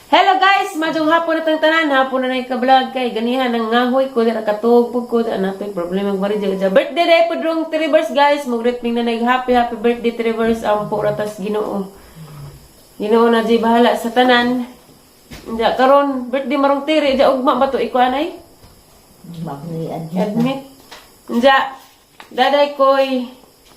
Hello guys, maayong hapon na tang tanan, hapon na ka vlog kay ganihan ang ngahoy ko dira, katug pud ko ana toy problema bari dya. Birthday day pud rong Trevors, guys, mo greet ning nanay. Happy happy birthday, Trevors, ampo ratas Ginoo. Ginoo na di bahala sa tanan. Hindi karon birthday marong tiri ja, ugma ba to ikuan ay? Bak ni admit. Admit. Nja, daday koy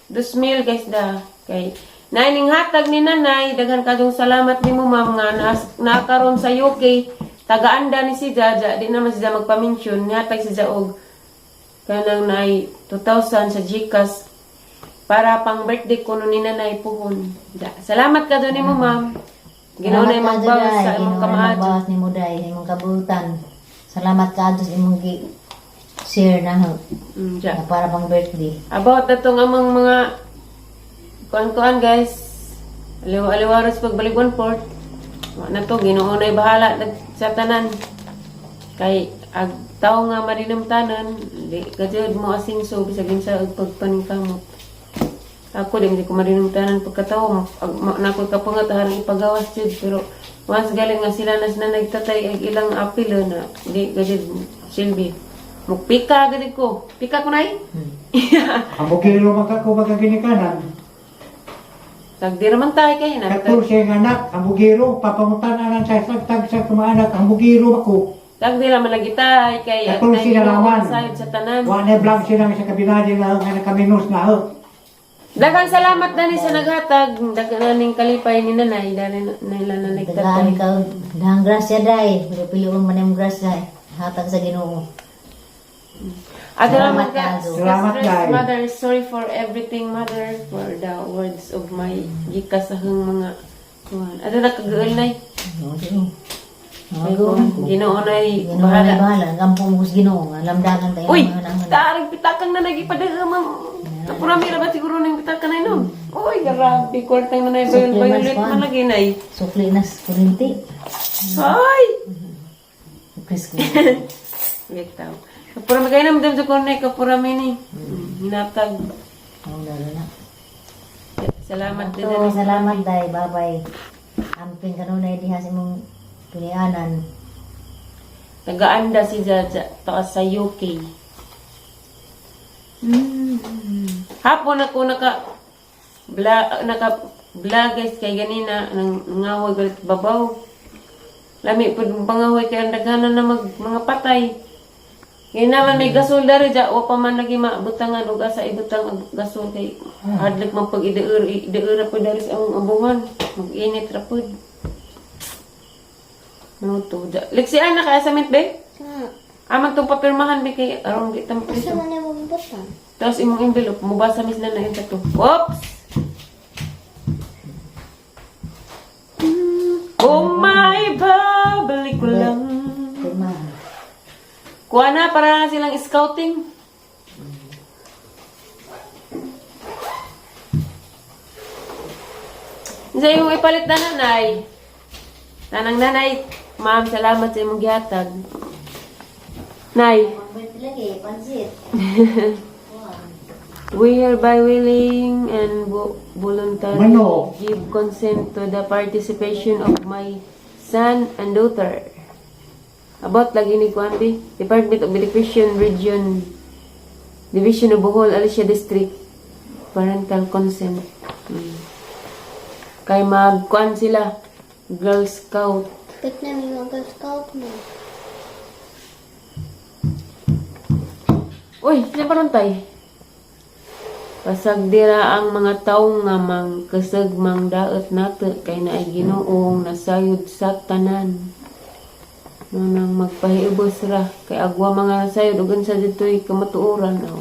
2,000 guys da. Kay naining hatag ni nanay, daghan kadong salamat nimo, ma'am, nga nakaron sa UK. Tagaanda ni si Jaja, di naman siya magpa-mention, nihatag si og kanang naay 2,000 sa GCash para pang birthday ko no ni nanay puhon. Ja, salamat ka doon nimo, ma'am. Ginoo na magbawas sa imong kamaadyo. Magbawas nimo day, imong kabutan. Salamat ka sa imong gi share na ho. Ja. Na para pang birthday. About atong amang mga kuan-kuan guys. Aliw-aliw pagbalik one fourth. Wa na to, Ginoo na'y bahala sa tanan. Kay ag tawo nga marinamtanan, di ka jud mo asinso bisag unsa og pagpaningkamot. Ako di ko marinamtanan pagkatawo, ag na ko kapangatahan ipagawas jud, pero once galing nga sila nas na nagtatay ag ilang apil na di ka jud silbi. Mupika gani ko. Pika ko nay. Ang bukiro man ka ko magkaginikanan. Tagdi raman tayo kay na. Katol siya anak, ang bugiro, papangutan na sa tagtag sa mga anak, ang bugiro ako. Tagdi raman lagi tayo kay Katol ang sila Ginoo naman. sayod sa tanan. Wa na vlog sila sa kabinadi na nga nakaminos na ho. Daghang salamat na ni sa naghatag. Daghan na ning kalipay ni nanay dali na nila na Daghan nagtatay. ka, dahang grasya day. Pilo-pilo man imong grasya. Hatag sa Ginoo. At salamat Salamat ka. ka. Salamat, Stress, Day. Mother, sorry for everything, mother, for the words of my gikasahang mga kuan. Ato na kagaol nay. Oo, Ginoo. Ay, Ginoo nay Ginoo na bahala. Bahala. Gampo mo sa Ginoo. Nga lamdagan tayo Uy, mga nangan. tarag pitakang na nagipadala mang. Kapurami ra ba siguro ning pitakan na no? Uy, grabe kwartang nanay bayol Supplements bayolet pa. man lagi nay. Sukli na sa kurinti. Ay! Chris ko. Bitaw. Kapurami kayo naman sa kunay, kapurami ni. Hinatag. Oo, lalo na. Salamat din. So, salamat day. Bye-bye. Amping kanunay diha sa imong pilianan. Nagaanda si Jaja taas sa UK. Hapon ako naka vlog guys kay ganina nang ngahoy galit babaw. Lami pud pangahoy kay ang daghanan na mag, mga patay. Kaya naman may gasol dari ja wa pa man lagi mabutangan og asa ibutang og gasol kay hadlok man pag ideer ideer ra pud dari sa among abungan. Mag-init ra pud. No to ja. Leksian na kaya sa mint be? Aman tong papirmahan be kay aron di ta mapriso. Asa man imong butang? Tapos imong envelope mubasa mis na na yung tato. Oops! Oh my, babalik ko lang. Pirma. Kuha na para na silang scouting. Sa imong ipalit na nanay. Tanang nanay, ma'am, salamat sa imong gihatag. Nay, Pang-birthday lagi, pansit. we hereby willing and voluntarily Mano? give consent to the participation of my son and daughter. About lagi ni Kuan B, Department of Education Region Division of Bohol, Alicia District. Parental consent. Kay magkuan sila Girl Scout. Ba't na may mga Scout mo? Uy, sila pa tay? Pasag dira ang mga tawo nga mang kasag mang daot nato kay naay Ginoong nasayod sa tanan. No nang magpahiubos ra kay agwa mga nasayod ug unsa dito'y kamatuoran aw.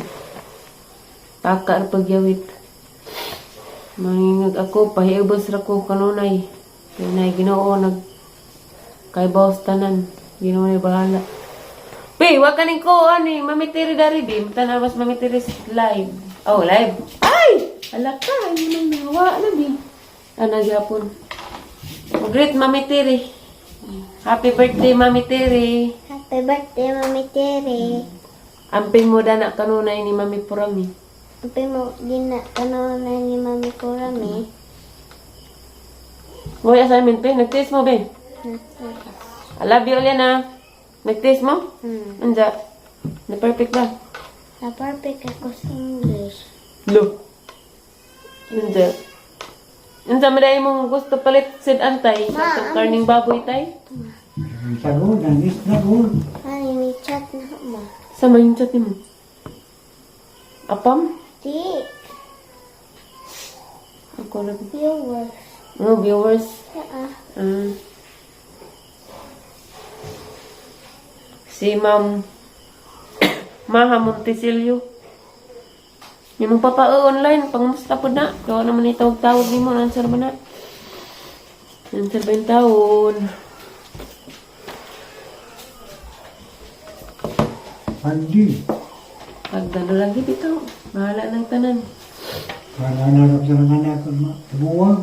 Taka ra pagyawit. Mangingag ako pahiubos ra ko kanunay kay naay Ginoo nag kay bawas tanan. Ginoo nay bahala. Pe, wa kaning ko ani, mamitiri dari bi, tanawas mamitiri live. Oh, live. Ay! Ala ka, yun ang nawa na bi. Ana gyapon. Great Mami Tiri. Happy birthday, Mami Tiri. Happy birthday, Mami Tere. Amping mo dana kanunay ni Mami Purami. Amping mo gina kanunay ni Mami Purami. Moy assignment pe, nagtest mo be. Nasa. I love you, Aliana. Nag-taste mo? Hmm. Anja. Na perfect ba? Na-perfect ako sa English. Lo. Anja. Unsa man dai mong gusto palit sid antay Ma, sa atong karning baboy tay? Sa gold, ang isla gold. Ani, may chat na ma. Sa may chat nimo. Apam? Di, Ako na. viewers. Oh, viewers. Ah, Ah. Si Ma'am Maha Montesilio. Yung mong papa oh, online, pangamusta po na. Gawa naman ni tawag-tawag ni mo, answer ba na? Answer ba yung taon? Pandi. Pagdano lagi bitaw. Bahala ng tanan. Para narap sa mga anak ko, buwang.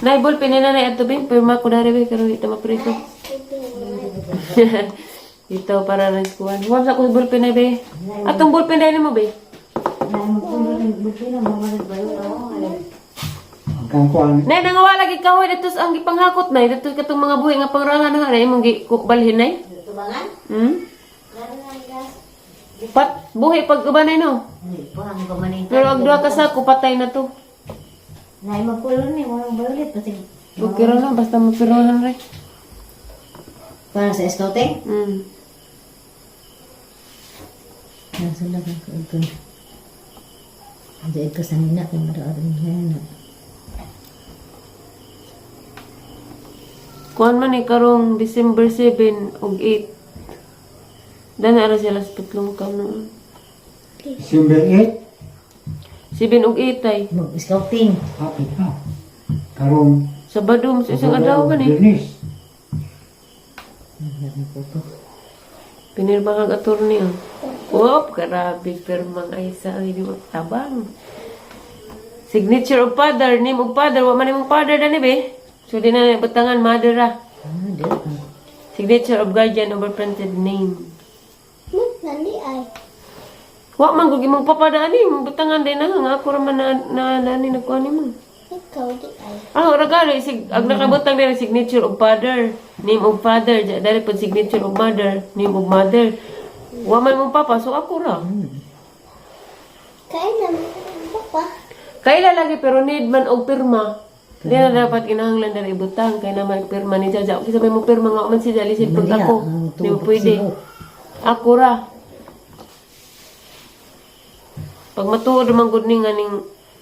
Nay, ball, pinina na ato bin. Pirma ko na rin, pero ito mapriso. Dito para na iskuhan. Huwag sa ko ballpen na be. Atong ballpen na mo be. Ang kangkuan. Nay, nangawala lagi kahoy dito sa ang gipanghakot nay. Dito katong mga buhi nga pangrangan na nay imong gibalhin nay. Tubangan? Hmm? Pat buhi pag uban nay no. Hindi pa, ang gumaning. Pero ang duha ka sako patay na to. Nay, magkulon ni, walang violet. Kasi, Okay ra na basta mapirahan re. para sa scouting? Nasa lang ang kaugay. Hindi ko sa nina, kung maraaring na. Kuan man ni karong December 7 ug 8. Dana ra sila sa putlong ka noon. December 8, 7 ug 8 ay. Mag-scouting. hapit na. Karong Sabado mas isang adlaw ba ni? Lunes. Ang ko to. Pinirma kag attorney oh. Wop, grabe pirmang ay sa ay di mo tabang. Signature of father, name of father, wa man imong father dani be. So di na butangan mother ra. Ah, di ka. Signature of guardian over printed name. nandi ay. Wa man gud imong papa dani, imong butangan din na nga ako ra man na na dani nagkuan nimo. Ikaw di ay. Ah, ora gani sig ag nakabutang diri signature of father, name of father, dali pod signature of mother, name of mother. Wa man imong papa, so ako ra. Kaya naman ang papa. Kaila lagi pero need man og pirma. Di na dapat kinahanglan na ibutang kay naman pirma ni Jaja. Okay sabay mo pirma nga man si Jalisid pag Maria, ako. ang Di mo tubok pwede. sibo. Ako ra. Pag matuod man gud ni nga ning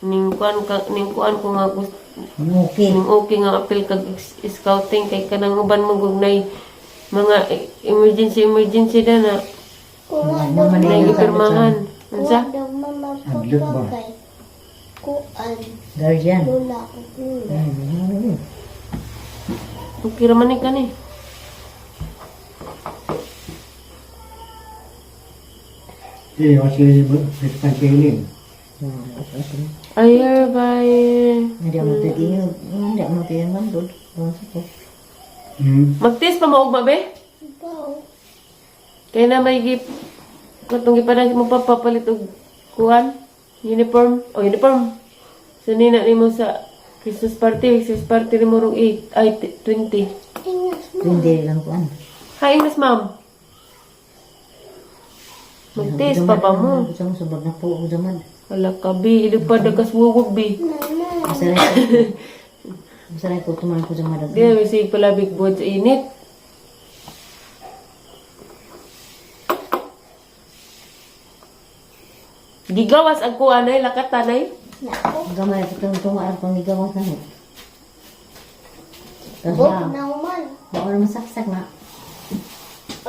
ning kuan ka ning kuan ko nga gusto Okay. ning okay nga apil kag scouting kay kanang uban mo gud nay mga emergency emergency na na Kuha Ano daw man nay yung gipirmahan. Unsa? Kuha daw mama Adlok papa ba? kay. Kuan. Guardian. Lula ug lula. Okay ra man ni kani. Di, o si Mr. Billing. I hereby Hindi mo tigil. Hindi mo tigil man doon. ko. Magtis pa mo ugma be? Baw. Kaya na may gip katong gipadang mo papapalit og kuan uniform o uniform sa nina nimo sa Christmas party, Christmas party nimo rong 8 ay 20. Ingas mo. Hindi lang kuan. Hi Miss Ma'am. Magtis pa ba mo? Gusto mo subag na po ko zaman. Wala ka bi, ilipad na kaswugog bi. Nana. Masaray ko. Masaray ko tumahan ko zaman. Di na bisig pala big buhat sa init. Gigawas ang kuan ay lakatan ay. Nako. Gamay ko itong tunga ang pangigawas na. Tapos Bok na. na man. Baka naman saksak na.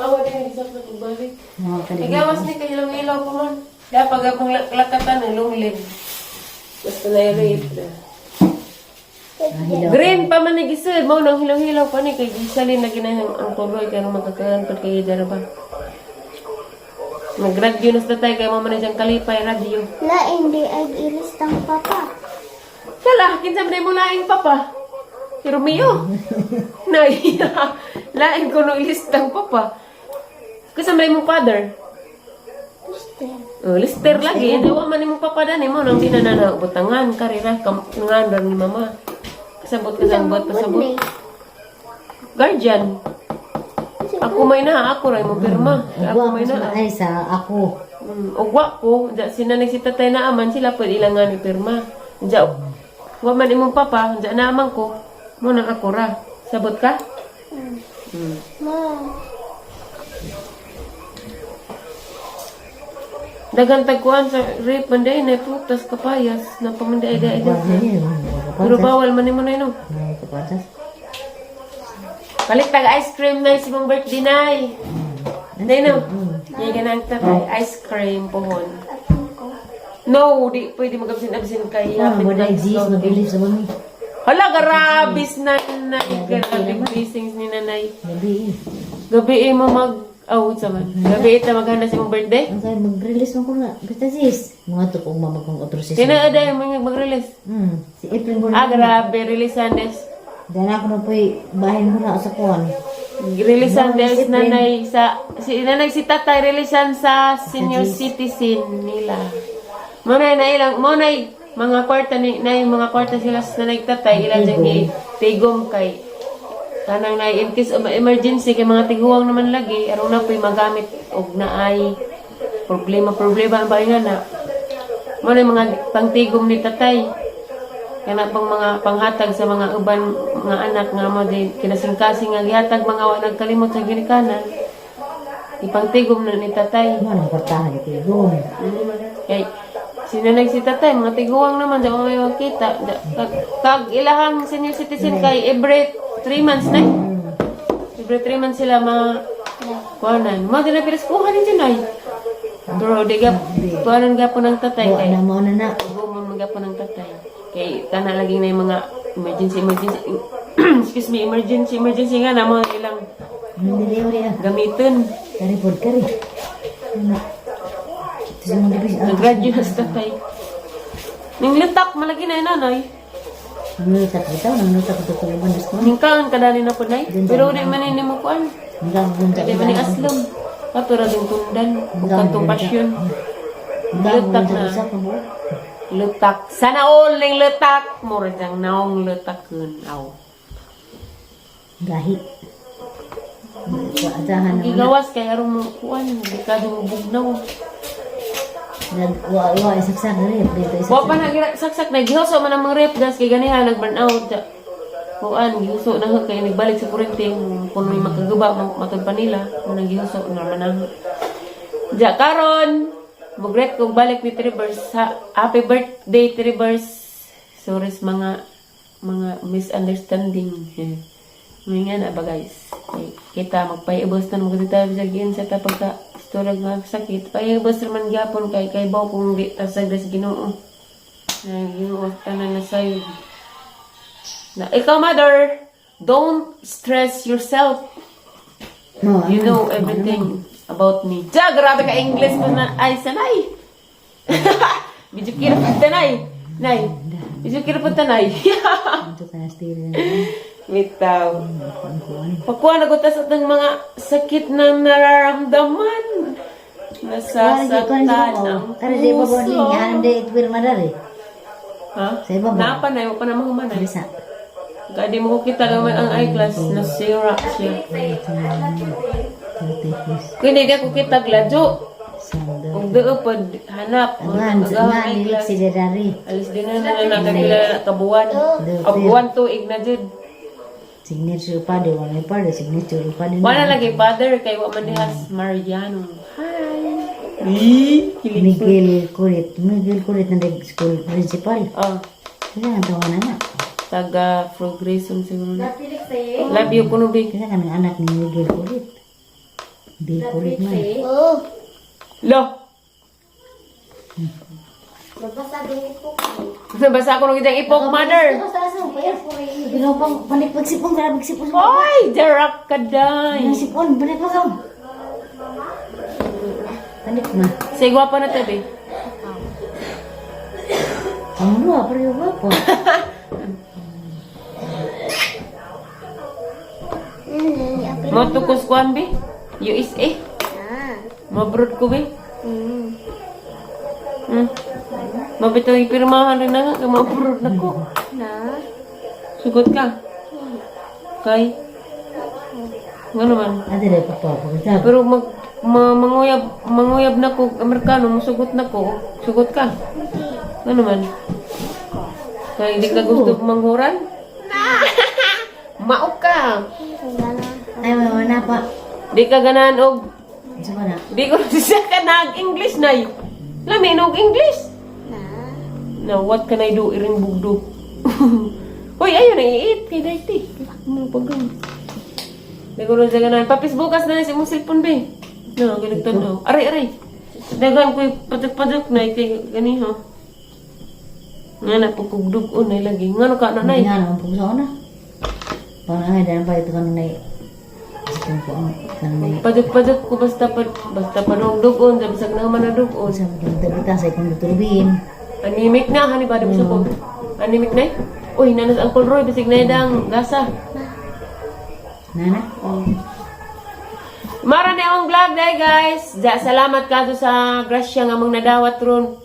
Awa din gisak na pagbalik. Mga kaligid. Igawas ni kahilong-ilaw pa man. Dapat akong lakatan ng lunglib. Basta na yung rape na. Hilaw. Green pa man ni gisud mo nang hilaw-hilaw pa ni kay gisalin na ginahang ang tuloy kay magkakahan pa kay dara ba. Nagradyo na sa tatay kay mama na siyang kalipay radyo. Lain di ay ilistang papa. Kala, kinsa man mo laing papa. Si Romeo. Nay, laing ko no ilistang papa. Kasi may mong father. Mister. Oh, Lister lagi. Hindi wa man imong papadani mo nang di na na butangan karira kam ngan ni mama. Kasabot kasabot pasabot. Guardian. Ako may na, ako ra mo pirma. Ako Ugwa may ko na. sa ay sa ako. Ugwa ko, ja sina si tatay na aman sila pwede ilang nga ni pirma. Ja wa man imong papa, ja na aman ko. Mo nang ako ra. Sabot ka? Ma. Daghan tagkuan sa rape man day na prutas kapayas na pamanday day Ugwa day. niya. Pero bawal man nimo na ino. Ay, kapatas. Palit tag ice cream na si mong birthday nay. Day no. Yay ganang tatay ice cream pohon. Atin ko. No, di pwede mag-absent-absent kay Ah, hapit mo na na exist, mabilis sa mami. Hala, garabis na nanay. Grabe blessings ni nanay. Gabi eh. Gabi eh mo mag... Oh, sama. Gabi ita maghanda sa imong birthday. Ang kaya mag-release mo ko na. Basta sis. Mga to kung mamagkong otro sis. Kina aday mo mag-release. Si April mo Ah, grabe. Release Sundays. Dahil ako na po'y bahin mo na sa kuwan. Release Sundays Si April. nanay sa... Si nanay si tatay releasean sa senior citizen nila. Mo na na ilang mo na mga kwarta ni na mga kwarta sila sa nanay tatay ilang dyan gi tigom kay kanang na in case of emergency kay mga tiguang naman lagi aron na po'y magamit og naay problema problema ang bahinga na mo na yung mga pangtigom ni tatay kana pang mga panghatag sa mga uban mga anak nga mo di kinasingkasing nga gihatag mga wa nagkalimot sa ginikanan ipangtigom na ni tatay. Mo nang kwartahan ni Tigom. Kay sinanay si tatay, mga tiguang naman, di ako may makita. Kag ilahang senior citizen kay every 3 months na. Every 3 months sila ma kuanan. Mga din na pilas kuha ni Janay. Pero di ga kuanan gapon ng tatay Mo kay na mo na na. gumon gapon ng tatay. Kay kana lagi na yung mga emergency emergency excuse me, emergency emergency nga na mga ilang Ang delivery ah. gamiton. Kari pod kari. Ano? Ito sa mga gabi. Nag-graduate na si tatay. Ning lutak malagi na yun, nanay. Nanutak bitaw, nanutak ito tulugan sa kuwan. Ningkaan kadali na po nay. Pero di man ini mo kuan. Hanggang gunta. Di man ni aslom. Katura dong tundan. Ug katong pasyon. Hanggang Lutak gunta na. sa kubo. Lutak. Sana all ning lutak. Mura jang naong lutakon. Aw. Gahi. Waatahan naman. Gigawas kay aron mo kuan. Delikado mo bugnaw. Nag wa wa isaksak na rin. Dito isaksak. Wa pa na saksak na gihuso man ang mga rep gas kay ganiha nag burn out. Kuan gihuso na ho kay nagbalik sa kuryente kung may makagaba matod pa nila mo nang gihuso na man ang. Ja karon mugret kog balik ni Trevor sa happy birthday Trevor. Sorry sa mga misunderstanding. May nga na ba guys? Kay kita magpaiubos na mo tayo sa giin sa tapag ka istorya nga sakit. Paiubos raman gyapon kay kay baw kung di ta sa Ginoo. Na Ginoo tanan na sayo. Na ikaw mother, don't stress yourself. No, You know everything about me. Ja, grabe ka English mo na. Ay, sanay. Medyo kira po tanay. Nay. Medyo kira po tanay. Ito ka na steel na. Bitaw. Kuwan kuwan. Pakuha na ko tas atong mga sakit na nararamdaman. Nasasaktan ang Kare sa iba ba puso. niya? Hindi itwir madari. Ha? Sa iba ba? Napa na, pa na mahumanay. Bisa. Gadi mo ko kita gamay ang eyeglass, nasira siya. Thirty-five. Kung hindi ako kita gladyo, Sando. ug doo pod hanap Ngan, ang ngan, eyeglass. dilik si Dedari. Alis din na na nakakilala na kabuan. O buwan tuig na jud. Signature pa de, wala pa de, signature pa de. Wala lagi father kay wa man dihas Mariano. Hi. Eh, kilig. Miguel Kulit. Miguel Kulit na nag school principal. Oh, Kaya nga tawa na na. taga Progression siguro na. Love you kuno bi. Kaya ka ng anak ni Miguel Kulit. Bill Kulit man. Oh. Lo. Nabasa din ko. Nabasa ko ng itang ipok mother. Ginopang, balik pagsipon, grabe pagsipon. Oy, jarak ka day. Ang sipon, balik pa ka. Balik na. Say gwapa na tabi. Ang luwa, pero yung wapo. Hindi. Mo tukos kuan bi. USA. Ah. Mabrod ko bi. Mabitaw ipirmahan rin na nga, kay ma-approve na ko. Na. Sugot ka. Kay? Nga naman. Ate dai pa pa pa. Pero manguyab na ko, Amerikano, musugot na ko. Sugot ka. Nga naman. Kay di ka gusto manghuran? Mao ka. Ay wala na pa. Di ka ganahan og Sa ba na? di ko siya ka nag-English na. Lami og English. Na. Now, what can I do? Iring bugdo. Hoy, ayun, naiit. Kay Daiti. Ano pag. Di ko siya ganahan. Papis bukas na si mong cellphone, be. No, ganito daw. Aray, aray. Dagan ko padak-padak na kay ganiho. Nga na, pagkugdug-on na lagi. Nga no ka na, Nay nay. nga naman pugsa ko na. Parang ay dahil pa ito kanunay. Sa ko ang kanunay. Padak-padak ko basta pa dug-on. Bisag na man na dug-on. Sa mga buta sa ikong lutulubin. Anemic na, hani ba? Di ko? Anemic na eh? Uy, nanas ang Roy, bisig na dang gasa. Nana? Mara na akong vlog day guys. Ja, salamat ka sa grasya nga mong nadawat ron.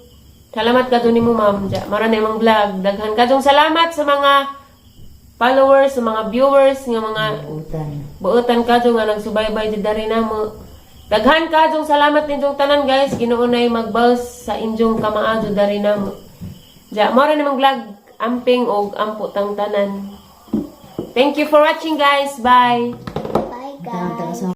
Salamat ka nimo ma'am. Ja, mara na imong vlog. Daghan ka salamat sa mga followers, sa mga viewers nga mga Utan. buotan ka nga nagsubaybay di dari namo. Daghan ka salamat ninyong tanan guys. Ginoo nay magbaws sa inyong kamaadyo dari namo. Ja, mara na imong vlog. Amping og ampo tang tanan. Thank you for watching guys. Bye. Bye, Taon guys. sa